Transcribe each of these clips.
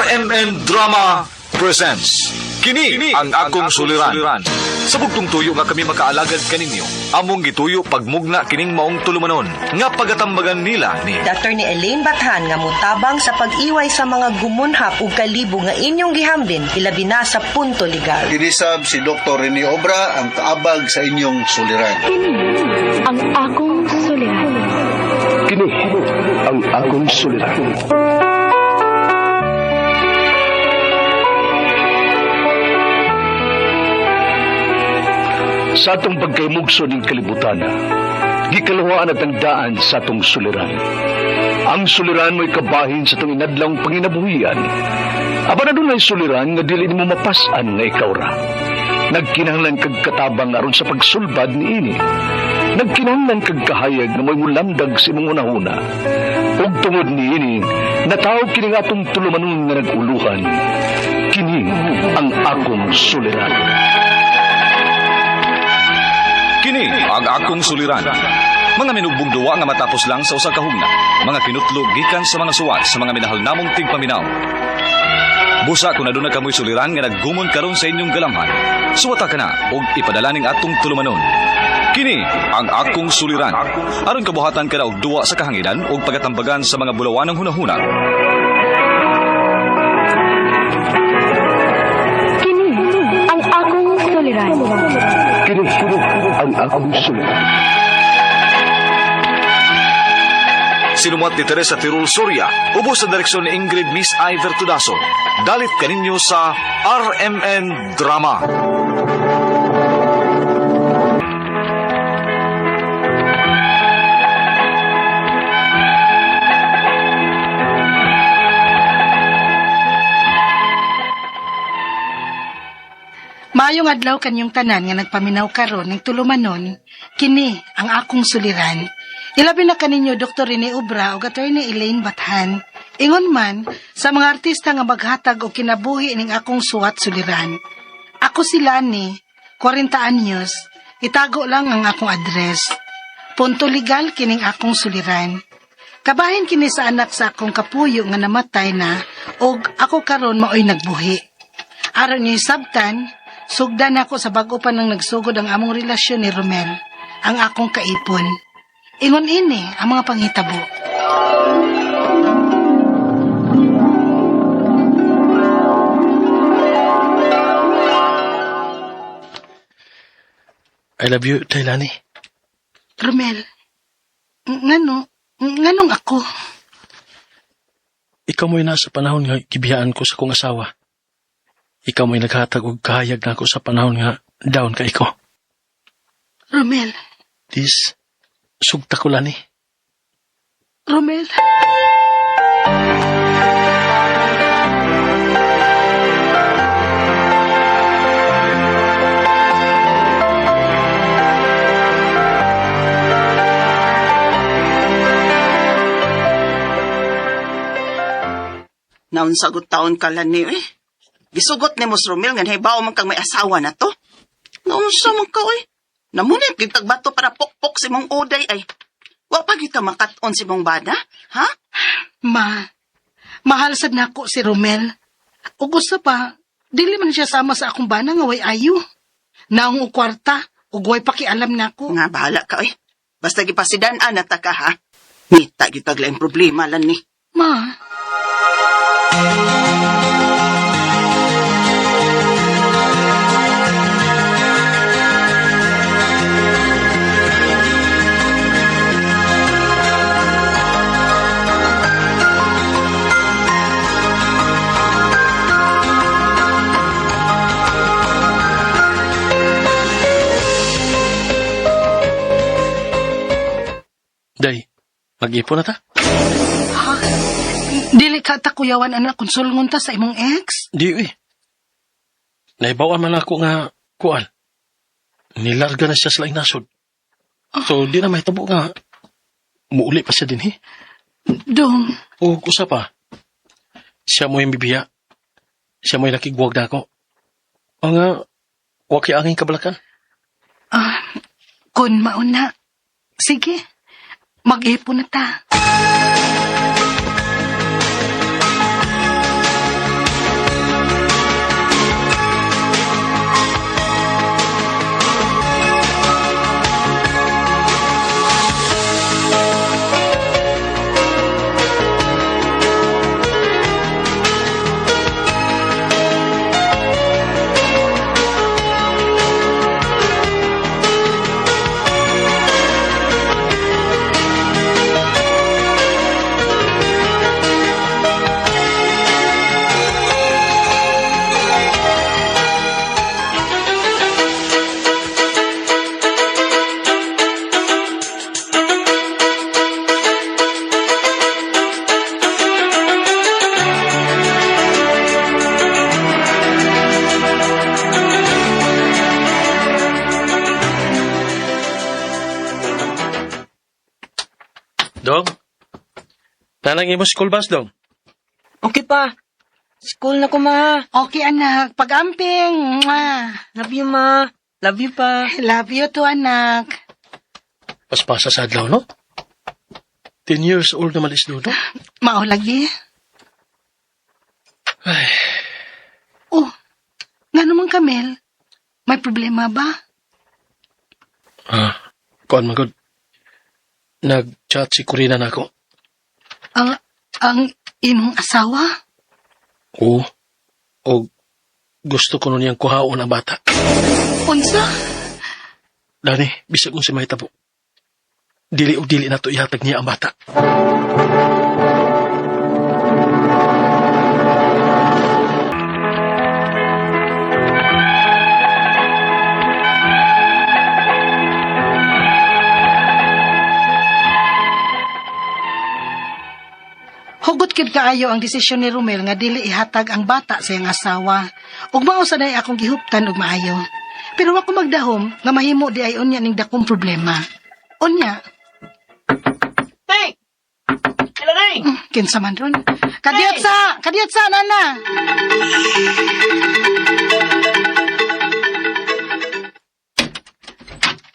RMN Drama presents Kini ang akong suliran. Sa bugtong tuyo nga kami makaalagad kaninyo, among gituyo pagmugna kining maong tulumanon nga pagatambagan nila ni Dr. ni Elaine Bathan nga mutabang sa pag-iway sa mga gumunhap ug kalibo nga inyong gihambin ilabi na sa punto legal. Kinisab si Dr. Rene Obra ang kaabag sa inyong suliran. Kini ang akong suliran. Kini ang akong suliran. Sa atong pagkaymugso ning kalibutan, gikaluhaan at ang daan sa atong suliran. Ang suliran mo'y kabahin sa atong inadlawng panginabuhian. Apan adunay suliran nga dili nimo mapas-an nga ikaw ra. Nagkinahanglan kag katabang aron sa pagsulbad niini. Nagkinahanglan kag kahayag nga mo'y mulamdag sa imong hunahuna. Ug tungod niini, natawag kini nga atong tulumanon nga nag-uluhan. Kini ang akong suliran. Kini ang akong suliran. Mga minugbong duwa nga matapos lang sa usa ka hugna. Mga kinutlo gikan sa mga suwat sa mga minahal namong tigpaminaw. Busa kung aduna kamoy suliran nga naggumon karon sa inyong galamhan. Suwata ka na og ipadala ning atong tulumanon. Kini ang akong suliran. Aron kabuhatan ka na og duwa sa kahanginan og pagatambagan sa mga bulawanang hunahuna. Kini ang akong suliran. Kini ang akong suliran. Sinumuat ni Teresa Tirul Soria, ubos sa direksyon ni Ingrid Miss Iver Tudaso. Dalit kaninyo sa RMN Drama. Maayong adlaw kanyong tanan nga nagpaminaw karon ning tulumanon, kini ang akong suliran. Ilabi na kaninyo Dr. Rene Obra ug Attorney Elaine Bathan. Ingon man sa mga artista nga maghatag og kinabuhi ning akong suwat suliran. Ako si Lani, 40 anyos, itago lang ang akong address. Punto legal kining akong suliran. Kabahin kini sa anak sa akong kapuyo nga namatay na og ako karon maoy nagbuhi. Aron niya sabtan, sugdan ako sa bago pa nang nagsugod ang among relasyon ni Romel, ang akong kaipon. Ingon ini ang mga panghitabo. I love you, Taylani. Romel, ngano, nganong ako? Ikaw mo'y nasa panahon nga gibiyaan ko sa kong asawa. Ikaw mo'y naghatag og kahayag nako sa panahon nga down ka iko. Romel, This, sugta ko lani. Romel. Naunsagot taon ka lang ni eh. Gisugot ni Mos Romel nga hibaw man kang may asawa na to. Naunsa man ka oy. Namunit gyud kag bato para pokpok si mong oday ay. Wa pa gyud ka makat-on si mong bana, ha? Ma, mahal sad nako si Romel. Ug usa pa, dili man siya sama sa akong bana nga way ayo. Naong og kwarta, ug way pakialam nako. Nga bahala ka oy. Basta gipasidan-an na ta ka ha. Ngita gyud kag laing problema lan ni. Ma, Day, mag-ipon na ta. ha? Dili ka ta kuyawan anak kung sulngon ta sa imong ex? Di eh. Naibawan man ako nga kuan. Nilarga na siya sa laing nasod. So, di na mahitabo nga muuli pa siya din eh. Dong, O usa pa. Siya mo yung bibiya. Siya mo yung nakigwag na ako. O nga, wa kay angin kabalakan. ah, kun mauna. Sige, mag-ipon na ta. Nanang imo school bus dong. Okay pa. School na ko, ma. Okay, anak. Pag-amping. Mwah. Love you, ma. Love you pa. Love you too, anak. Paspasa sa adlaw, no? 10 years old naman is Dudong. Mao lagi. Ay, Oh, nga naman Kamel. May problema ba? ah, kuan man gud. Nag-chat si Corina na ako. Ang imong asawa? Oo. O gusto ko nun niyang kuhaon ang bata. Unsa? Dani, bisag unsa mahitabo. Dili o dili na to ihatag niya ang bata. Hugot kid kaayo ang desisyon ni Romel nga dili ihatag ang bata sa iyang asawa. Ug mao sa day akong gihuptan og maayo. Pero wa ko magdahom nga mahimo di ay unya ning dakong problema. Unya, Hey! Sila rin! kinsa man ron. Kadiyot sa, kadiyot sa nana.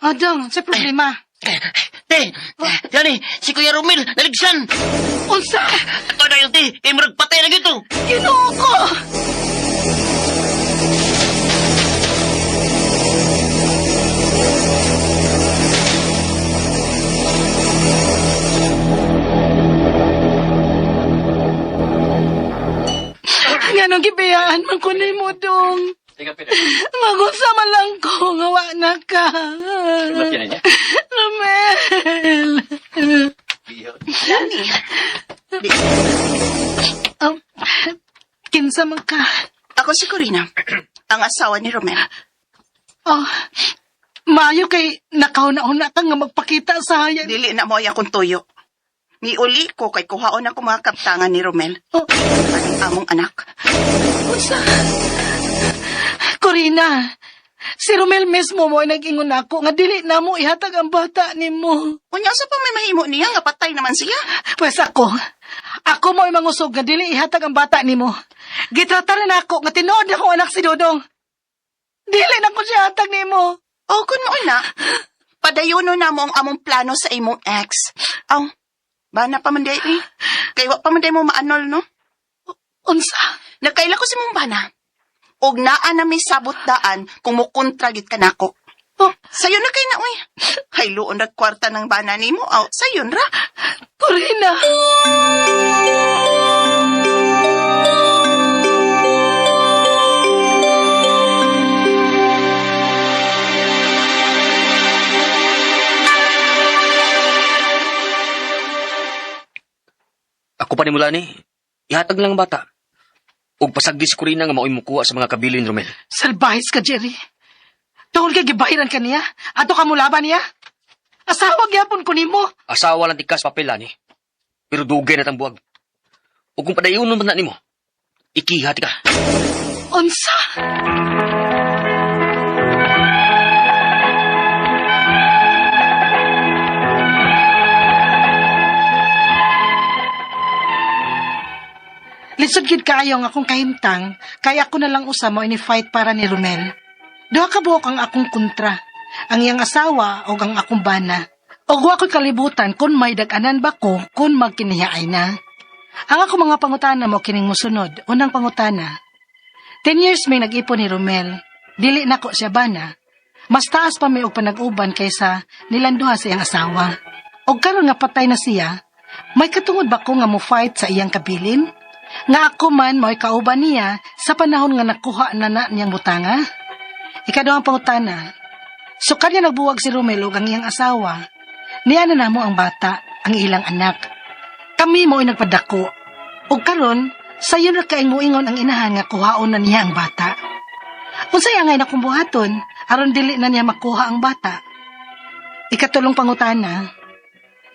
Adong, sa problema. Te! Dani, si Kuya Romel, naligsan! Unsa? Ito na yun, te! Kay murag patay na gito! Ginoo ko! Nganong gibiyaan man ko nimo dong. Magusa man lang ko nga wa na ka. Romel. Kinsa man ka? Ako si Corina, ang asawa ni Romel. Oh, maayo kay nakauna-una ka nga magpakita sa hayan. Dili na mo ay akong tuyo. Niuli ko kay kuhaon ako mga kaptangan ni Romel. Oh, Anong among anak. unsa? Corina, si Romel mismo mo ay nag-ingon ako nga dili na mo ihatag ang bata nimo. Unya sa pa may mahimo niya nga patay naman siya. Pwes ako, ako mo ay mangusog nga dili ihatag ang bata nimo. Gitratar na ako nga tinuod akong anak si Dodong. Dili na ko siya hatag nimo. O kun mo na, padayono na mo ang among plano sa imong ex. Aw, bana pa man day eh. Kay wa pa man day mo maanol no. Unsa? Nagkaila ko si mong bana. Og naa na may sabot daan kung mukontra gid kanako. Oh, Sayo na kay na uy. Hayloon ra kwarta ng bana nimo. Aw, sayon ra. Corina! Ako pa ni mula ni. Ihatag lang ang bata. Ug pasagdi si Corina nga mao'y mukuha sa mga kabilin, Romel. Salbahis ka, Jerry. Tungod kay gibahiran ka niya? Ato ka mulaban niya? Asawa gyapon ko nimo. Asawa lang tikas papel ani. Pero dugay na tang buwag. Ug kung padayon man na nimo, ikiha ti ka. Unsa? Lisod gyud kaayo ang akong kahimtang, kay ako na lang usa mo ini-fight para ni Romel. Duha ka buok ang akong kontra, ang iyang asawa o ang akong bana. Og wa ko'y kalibutan kung may dag-anan ba ko kung magkinihaay na. Ang ako mga pangutana mo kining musunod. Unang pangutana. 10 years may nag-ipon ni Romel. Dili nako siya bana. Mas taas pa may og panag-uban kaysa nilanduha sa iyang asawa. Og karon nga patay na siya, may katungod ba ko nga mo fight sa iyang kabilin? Nga ako man mo'y kauban niya sa panahon nga nakuha na na niyang butanga? Ikaduhang pangutana. So kanya nagbuwag si Romel ug ang iyang asawa. Niya na namo ang bata, ang ilang anak. Kami mo'y nagpadako. Ug karon, sayon ra kaing moingon ang inahan nga kuhaon na niya ang bata. Unsay angay na kong buhaton aron dili na niya makuha ang bata. Ikatulong pangutana.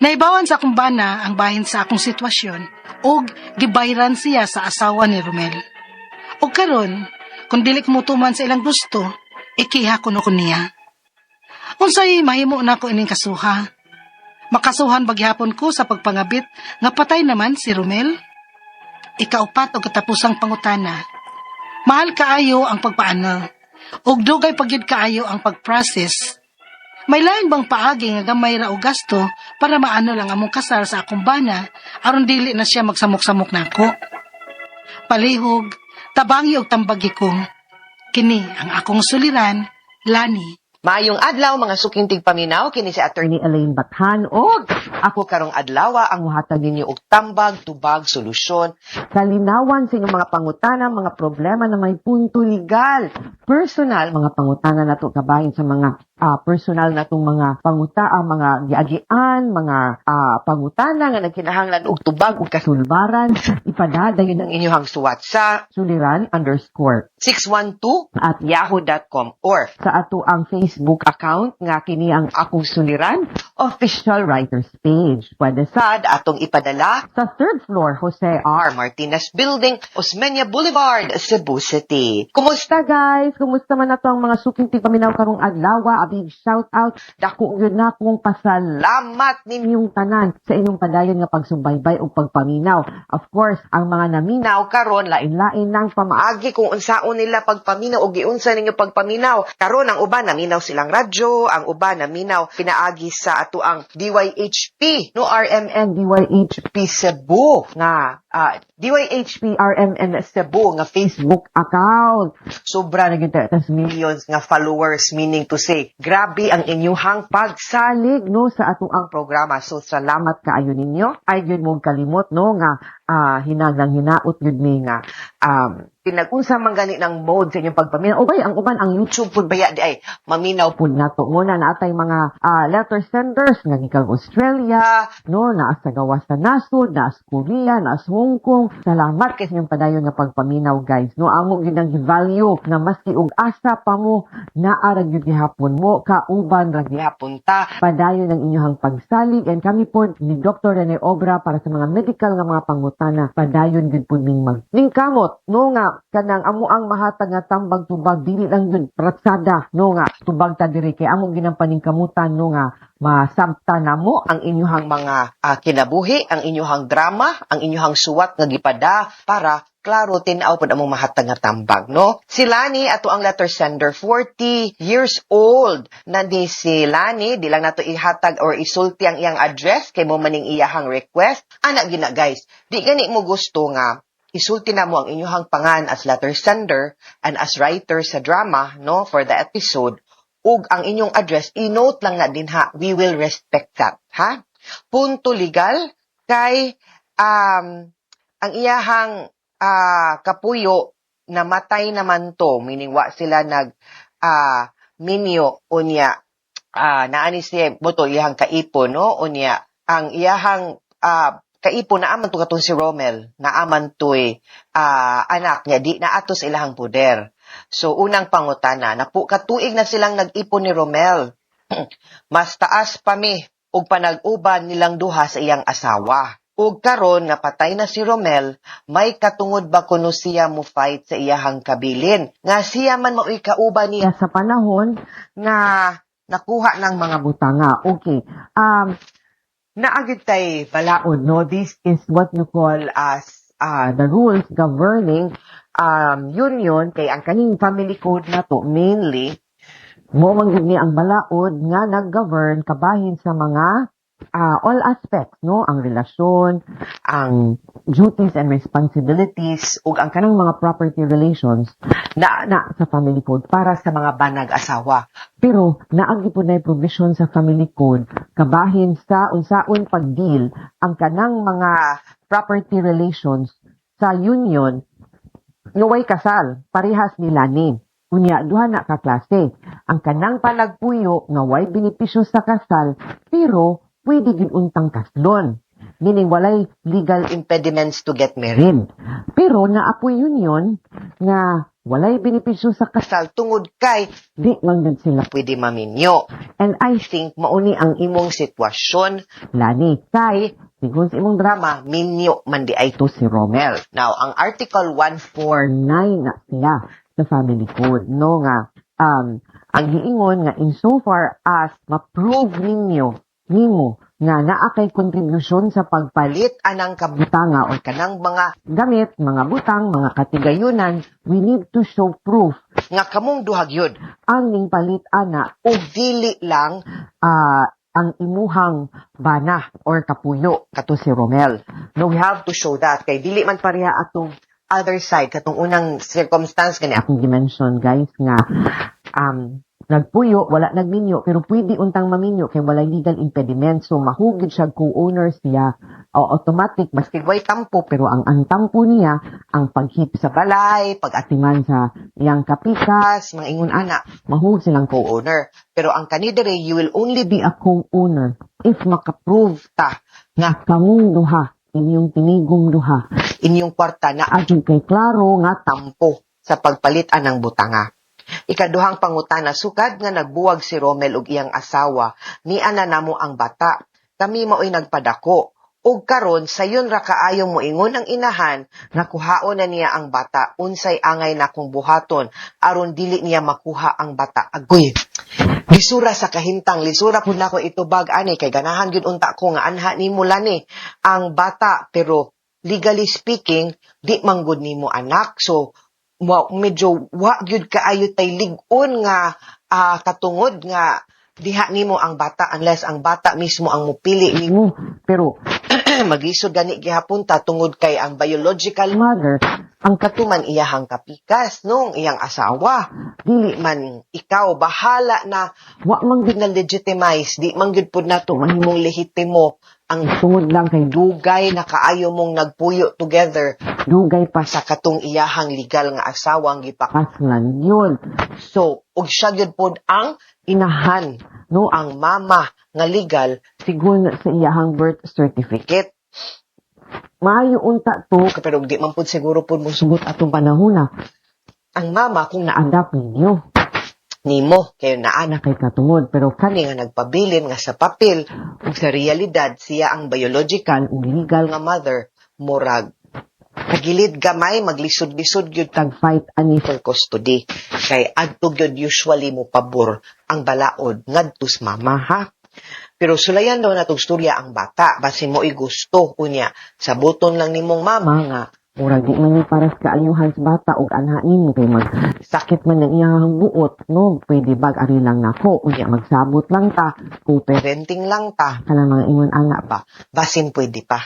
Naibawan sa akong bana ang bahin sa akong sitwasyon ug gibayran siya sa asawa ni Romel. Ug karon, kung dili ko motuman sa ilang gusto, ikiha ko no ko niya. Unsay mahimo na ko ining kasuha. Makasuhan ba gihapon ko sa pagpangabit nga patay naman si Romel? Ikaupat og katapusang pangutana. Mahal kaayo ang pagpa-annul. Ug dugay pa gyud kaayo ang pag-process. May lain bang paagi nga gamay ra og gasto para ma-annul ang among kasal sa akong bana aron dili na siya magsamok-samok nako? Palihog, tabangi og tambagi ko. Kini ang akong suliran, Lani. Maayong adlaw, mga suking tigpaminaw, kini si Attorney Elaine Bathan og ako karong adlaw ang muhatag ninyo og tambag, tubag, solusyon, kalinawan sa inyong mga pangutana, mga problema na may punto legal, personal, mga pangutana nato kabahin sa mga personal natong mga panguta, ang mga giagian, mga pangutana nga nagkinahanglan og tubag ug kasulbaran, ipadadayon ang inyong suwat sa suliran_612@yahoo.com or sa ato ang Facebook account nga kini ang Akong Suliran Official Writers Page. Pwede sad atong ipadala sa third floor, Jose R. Martinez Building, Osmeña Boulevard, Cebu City. Kumusta, guys? Kumusta man ato ang mga suking tigpaminaw karong adlaw? A big shout out. Dako gyud na akong pasalamat ninyong tanan sa inyong padayon nga pagsubaybay ug pagpaminaw. Of course, ang mga naminaw karon, lain-lain ng pamaagi kung unsaon nila pagpaminaw o giunsa ninyo pagpaminaw. Karon, ang uban naminaw silang radyo, ang uban naminaw pinaagi sa ato ang DYHP, no, RMN DYHP Cebu nga DYHP RMN Cebu nga Facebook account. Sobra na gyud tas millions nga followers, meaning to say grabe ang inyuhang pagsalig, no, sa ato ang programa. So salamat kaayo ninyo. Ay gyud mong kalimot, no, nga hinagang hinaot gyud mi nga pinag-unsa man gani ng mode sa inyong pagpaminaw. Okay, ang uban ang YouTube pud baya di ay maminaw pud nato. Muna na atay mga letter senders nga gikan Australia, no, naa sa gawas sa nasod, naa sa Korea, naa sa Hong Kong. Salamat kay sa inyong padayon nga pagpaminaw, guys. No, amo gyud ang value nga maski og asa pa mo, naa ra gyud gihapon mo, kauban ra gihapon ta. Padayon ang inyong pagsalig and kami po ni Dr. Rene Obra para sa mga medical nga mga pangutana, padayon gyud pud ming magningkamot, no, nga kanang amo ang mahatag nga tambag tubag, dili lang yun pratsada, no, nga tubag ta diri kay amo ginang paningkamutan, no, nga masabta namo ang inyuhang mga kinabuhi, ang inyuhang drama, ang inyuhang suwat nga gipada para klaro tin-aw pud among mahatag nga tambag, no? Si Lani, ato ang letter sender, 40 years old. Nandi si Lani, di lang nato ihatag or isulti ang iyang address kay mo maning iyahang request. Ana gina, guys, di gani mo gusto nga isulti na mo ang inyuhang pangan as letter sender and as writer sa drama, no, for the episode, ug ang inyong address, i-note lang na din ha. We will respect that, ha? Punto legal kay ang iyahang kapuyo namatay naman to, meaning wa sila nag minyo unya naani siya boto iyahang kaipon, no, unya ang iyahang kaipon naaman to katong si Romel, naaman to'y anak niya, di naato sa ilahang poder. So unang pangutana, napu katuig na silang nag-ipon ni Romel. Mas taas pa mi og panag-uban nilang duha sa iyang asawa. Ug karon nga patay na si Romel, may katungod ba kuno siya mo fight sa iyahang kabilin? Nga siya man mao'y kauban niya sa panahon nga nakuha ng mga butanga. Okay. Naa gyud tay balaod, no? This is what you call as the rules governing union kay ang kaning family code na to mainly mo man gyud ni ang balaod nga nag-govern kabahin sa mga all aspects, no, ang relasyon, ang duties and responsibilities ug ang kanang mga property relations na na sa family code para sa mga banag asawa, pero naa gyud na provision sa family code kabahin sa unsaon pag-deal ang kanang mga property relations sa union nga way kasal, parehas nila ni. Unya, duha na ka klase. Ang kanang panagpuyo nga way benepisyo sa kasal, pero pwede gid untang kaslon. Meaning, walay legal impediments to get married. Pero naapoy union nga walay benepisyo sa kasal tungod kay di man gud sila pwede maminyo. And I think mauni ang imong sitwasyon, Lani, kay sigon sa imong drama, minyo man di ay to si Romel. Now, ang Article 149 na siya sa family code, no, nga ang giingon nga insofar as ma-prove ninyo nimo nga naa kay kontribusyon sa pagpalit anang kabutanga or kanang mga gamit, mga butang, mga katigayunan, we need to show proof nga kamong duha gyud ang ning palit ana o dili lang ang imuhang bana or kapuyo kato si Romel. No, we have to show that kay dili man pareha atong other side, katong unang circumstance gani akong gi-mention, guys, nga nagpuyo, wala nagminyo, pero pwede untang maminyo kay walay legal impediment. So, mahugid siya co-owner siya o automatic, maski way tampo, pero ang tampo niya, ang paghip sa balay, pag-atiman sa iyang kapikas, mga ingon ana, mahug silang co-owner. Pero ang kanidere, you will only be a co-owner if makaprove ta nga kamong duha, inyong tinigong duha, inyong kwarta na adyo kay klaro nga tampo sa pagpalit anang butanga. Ikaduhang pangutana, sukad nga nagbuwag si Romel ug iyang asawa, niana namo ang bata. Kami maoy nagpadako. Ug karon sayon ra kaayo moingon ang inahan nga kuhaon na niya ang bata, unsay angay nakong buhaton aron dili niya makuha ang bata? Agoy. Lisura sa kahintang, lisura pud nako itubag ani kay ganahan gyud unta ko nga anha nimo lani ang bata, pero legally speaking di man gud nimo anak. So wa, medyo wa gyud kaayo tay lig-on nga katungod nga diha nimo ang bata unless ang bata mismo ang mupili nimo, pero maglisod gani gihapon ta tungod kay ang biological mother ang katuman iyahang kapikas nung iyang asawa, dili man ikaw. Bahala na wa man gyud na legitimize, di man gyud pud nato mahimong lehitimo ang tungod lang kay dugay na kaayo mong nagpuyo together, dugay pa sa katong iyahang legal nga asawa ang gipakaslan yun. So ug siya gyud pod ang inahan, no, ang mama nga legal sigon sa iyahang birth certificate. Maayo unta to, pero di man pud siguro pud mosugot atong panahon na ang mama kung na-adapt ninyo nimo kay naa na kay katungod, pero kani nga nagpabilin nga sa papel ug sa realidad siya ang biological ug legal nga mother, murag tagilid gamay, maglisod-lisod gyud tag fight ani for custody kay adto gyud usually mo pabor ang balaod ngadto sa mama, ha. Pero sulayan daw natong storya ang bata basin mo gusto. Unya sabuton lang nimong mama nga murag di man ni pares kaayuhan sa bata ug anha nimo kay mag sakit man ang iyang buot, no, pwede bag ari lang nako, unya magsabot lang ta, co-parenting lang ta, kanang mga ingon ana ba, basin pwede pa.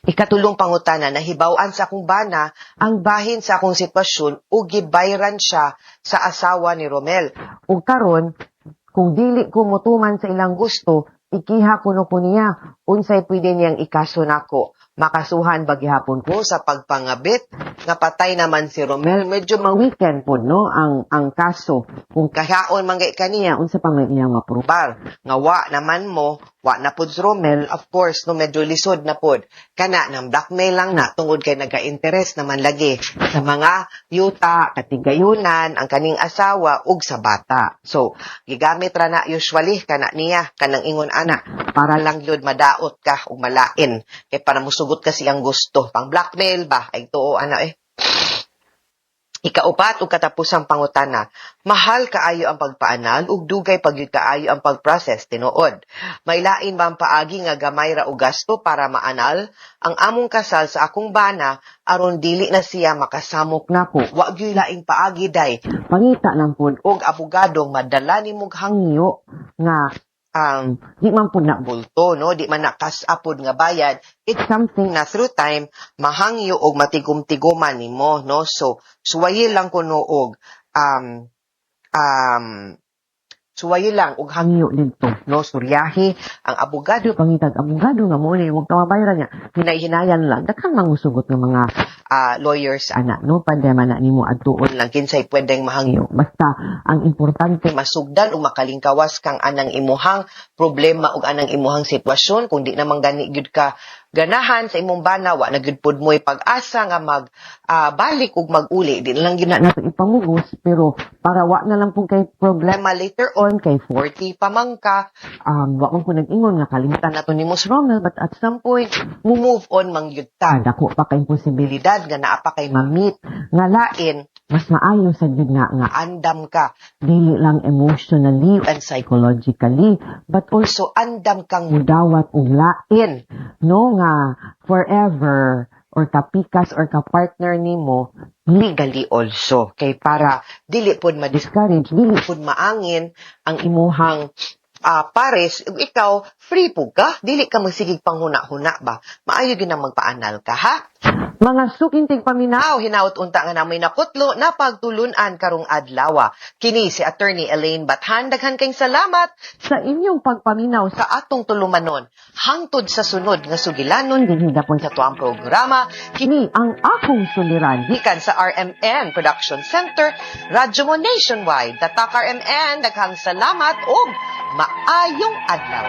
Ikatulong pangutana, nahibaw-an sa akong bana ang bahin sa akong sitwasyon ug gibayran siya sa asawa ni Romel. Ug karon kung dili ko motuman sa ilang gusto, ikiha kuno ko niya. Unsay pwede niyang ikaso nako? Makasuhan ba gihapon ko sa pagpangabit nga patay naman si Romel? Medyo ma-weekend po, no, ang kaso. Kung kahaon man gay kaniya, unsa pa man iyang maprobar nga wa naman mo, wa na pud si Romel, of course, no, medyo lisod na pud. Kana nang blackmail lang na tungod kay naga-interest naman lagi sa mga yuta, katigayunan, ang kaning asawa ug sa bata. So, gigamit ra na usually kana niya kanang ingon ana para lang gyud madaot ka ug malain kay para musugot kasi ang gusto pang blackmail ba ay tuo ana eh. Ikaupat ug katapusang pangutana, mahal kaayo ang pagpaanal ug dugay pagyud kaayo ang pag-process tinuod. May lain ba ang paagi nga gamay ra og gasto para maanal ang among kasal sa akong bana aron dili na siya makasamok nako? Wa gyud laing paagi, day. Pangita lang pud og abogadong madala nimog hangyo nga di man pud na bulto, no, di man na kasapod nga bayad. It's something na through time mahangyo og matigom-tiguman nimo, no. So suwayi lang kuno og suwayi lang og hangyo didto, no, suryahi ang abogado, pangitag abogado nga mo ni wag ka mabayaran niya, hinay-hinayan lang. Daghan mangusugot ng mga lawyers ana, no, pwede man na nimo adtuon lang kinsay pwedeng mahangyo. Basta ang importante masugdan ug makalingkawas kang anang imuhang problema ug anang imuhang sitwasyon. Kung di naman gani gyud ka ganahan sa imong bana, wa na gyud pud mo'y pag-asa nga mag balik ug mag-uli, di na lang gyud na nato ipamugos, pero para wa na lang pud kay problema later on kay 40 pa man ka, wa man ko nag-ingon nga kalimtan nato nimo si Romel, but at some point mo move on man gyud ta. Dako pa kay posibilidad nga naa pa kay ma-meet nga lain. Mas maayo sa gyud nga andam ka, dili lang emotionally and psychologically, but also andam kang mudawat og lain, no, nga forever or kapikas or kapartner nimo legally also, kay para dili pod ma-discourage, dili pod maangin ang imuhang pares. Ug ikaw free po ka, dili ka magsigig panghuna-huna ba. Maayo gyud nang magpaanal ka, ha, mga suking tigpaminaw. Hinaut unta nga namoy nakutlo na pagtulunan karong adlaw. Kini si Attorney Elaine Bathan. Daghan kayong salamat sa inyong pagpaminaw sa atong tulumanon. Hangtod sa sunod nga sugilanon dinhi gapon sa tuang programa. Kini ang Akong Suliran gikan sa RMN Production Center, Radyo Mo Nationwide. Tatak RMN, daghang salamat ug maayong adlaw.